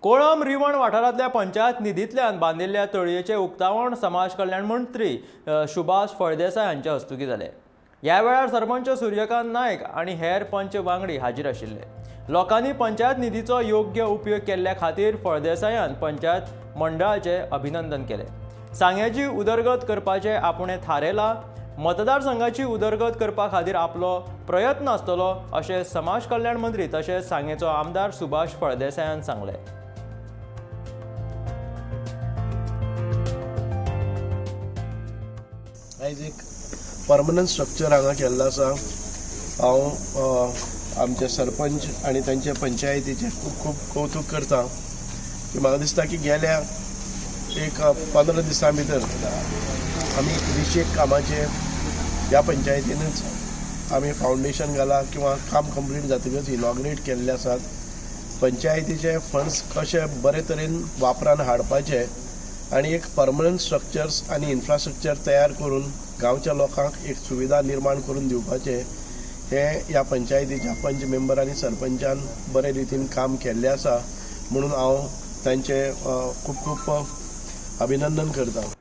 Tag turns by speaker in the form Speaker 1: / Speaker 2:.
Speaker 1: कोळंब रिवण वाठारांतल्या पंचायत निधींतल्यान बांदिल्ल्या तळयेचें उक्तावण समाज कल्याण मंत्री सुभाष फळदेसाय हांचे हस्तुकीं जालें. ह्या वेळार सरपंच सूर्यकांत नायक आनी हेर पंच वांगडी हाजीर आशिल्ले. लोकांनी पंचायत निधीचो योग्य उपयोग केल्ल्या खातीर फळदेसायान पंचायत मंडळाचें अभिनंदन केलें. सांग्याची उदरगत करपाचें आपणें थारायलां. मतदारसंघाची उदरगत करपा खातीर आपलो प्रयत्न आसतलो, अशें समाज कल्याण मंत्री तशेंच सांगेचो आमदार सुभाष फळदेसायान सांगलें.
Speaker 2: आयज एक परमनंट स्ट्रक्चर हांगा केल्लो आसा. हांव आमचे सरपंच आनी तांचे पंचायतीचें खूब खूब कौतूक करता की म्हाका दिसता की गेल्या एक 15 दिसां भितर आमी 20 कामाचें ह्या पंचायतीनच आमी फावंडेशन घालां किंवा काम कंप्लीट जातकच इनॉग्रेट केल्ले आसात. पंचायतीचे फंड्स कशे बरे तरेन वापरान हाडपाचे आनी एक परमनंट स्ट्रक्चर्स आनी इन्फ्रास्ट्रक्चर तयार करून गांवच्या लोकांक एक सुविधा निर्माण करून दिवपाचें हें ह्या पंचायतीच्या पंच मेंबर आनी सरपंचान बरे रितीन काम केल्लें आसा, म्हणून हांव तांचें खूब खूब अभिनंदन करता.